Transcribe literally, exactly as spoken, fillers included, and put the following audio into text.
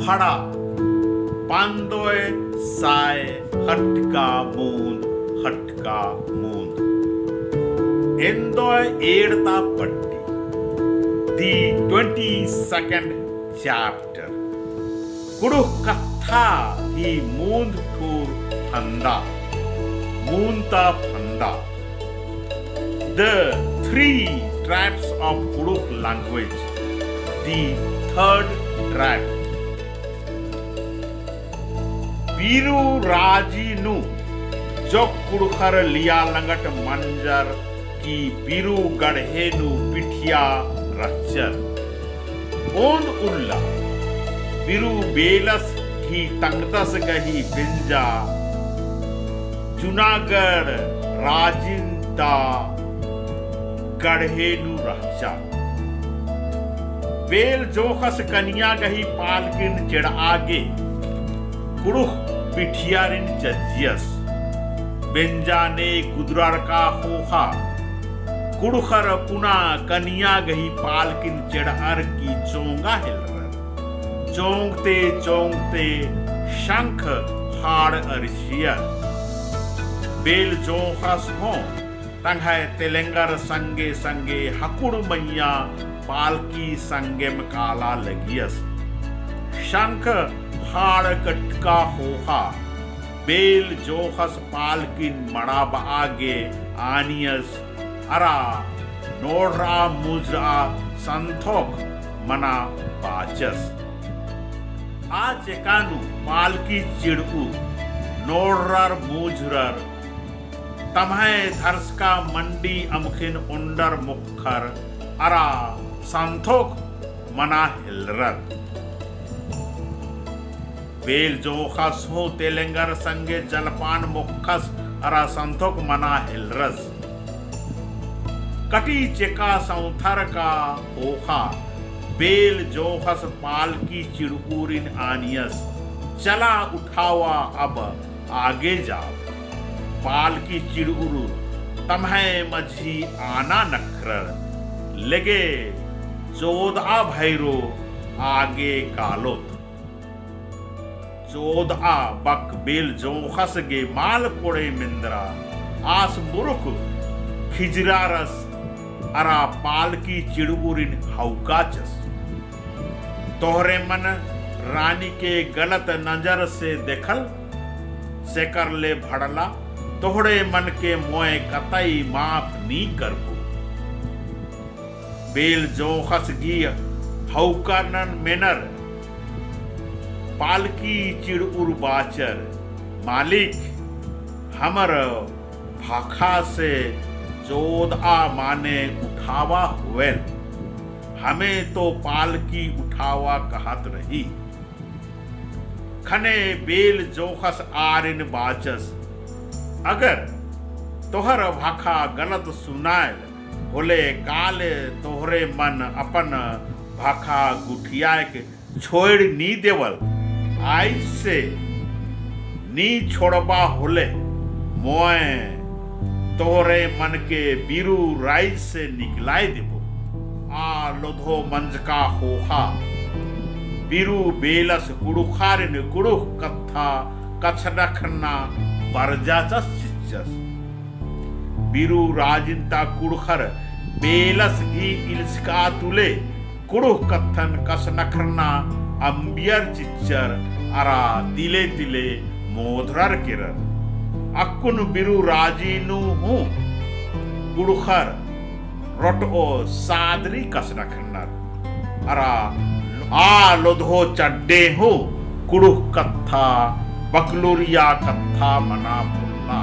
खड़ा, पाँदोय साय खटका मूंद, खटका मूंद। एन्दोय एड़ता पट्टी, the twenty second chapter। कुँड़ुख़ कत्था ही मूंद ठूर फंदा, मूंद ता फंदा। The three tribes of Kurukh language, the third tribe। बिरु राजी नू जोक कुँड़ुख़र लिया लंगट मंजर की बिरु गढ़े नू पिठिया रहचर। ओन्द उल्ला बिरु बेलस घी तंगदस गही बेंजा जुनागढ़ राजिन ता गढ़े नू रहचा। बेल जोंख़स कनिया गही पालकिन चेड़आ गे कुँड़ुख़ पिठियारिन चज्जियस। बेंजा ने गुदरारका ख़ोख़ा कुँड़ुख़र पुना कनिया गही पालकिन चेड़अर की चोंगा हेलरर। चोंगते चोंगते शंख ख़ाड़ अरसियर। बेल जोंख़स हों तंग्है तेलेंगर संगे संगे हकुड़ मइय्याँ पालकी संगेम काला लगियस। शंख ख़ाड़ कटका ख़ोख़ा बेल जोंख़स पालकिन मड़ाबआ गे आनियस अरा नोड़रआ मुझरआ संथोक मना बाचस। आ चेका नू पालकी चिड़उर नोड़रर मुझरर तम्है धरसका मंडी अमख़िन ओन्डर मोख़र अरा संथोक मना हेलरर। बेल जोंख़स हूँ तेलेंगर संगे जलपान मोख़स अरा संथोक मना हेलरस। कटी चेका सौंथरका ख़ोख़ा बेल जोंख़स पालकी चिड़उरिन आनियस। चला उठावा अब आगे जाब। पालकी चिड़उर तम्है मझी आना नखरर। लेगे चोदआ भैरो आगे कालोत। चोदआ बक बेल जोंख़स गे माल कोड़े मेंदरा आस मुरुख खिजरारस अरा पालकी चिड़उरिन हौकाचस। तोहरे मन रानी के गलत नजर से देखल, सेकर ले भड़ला, तोहरे मन के मोय कतई माफ नी करबो। बेल जोंख़स गही हौकरनन मेनर पालकी चिड़उर बाचर, मालिक, हमर भखा से चोदआ माने उठावा होयल। हमें तो पालकी उठावा कहत रही। ख़ने बेल जोंख़स आरिन बाचस, अगर तोहर भखा गलत सुनायल होले काले तोहरे मन अपन भखा गुठियाएक छोड़ नी देवल। आइज से नी छोड़बा होले मोय तोहरे मन के बिरु राइज से निकलाय देबो। आ लोधो मंजका ख़ोख़ा बिरु बेलस कुँड़ुख़ारिन कुँड़ुख़ कत्था कछनखरना बरजाचस चिच्चस। बिरु राजिन ता कुँड़ुख़र बेलस गही इल्सका तुले कुँड़ुख़ कत्थन कछनखरना अम्बियर चिच्चर अरा तिले तिले मोधरर केरर। अक्कुन बिरु राजी नू हूँ कुँड़ुख़र रोटओ सादरी कछनखरनर। अरा आ लोधो चड्डे हूँ कुँड़ुख़ कत्था बकलोरिया कत्था मना पोल्ला।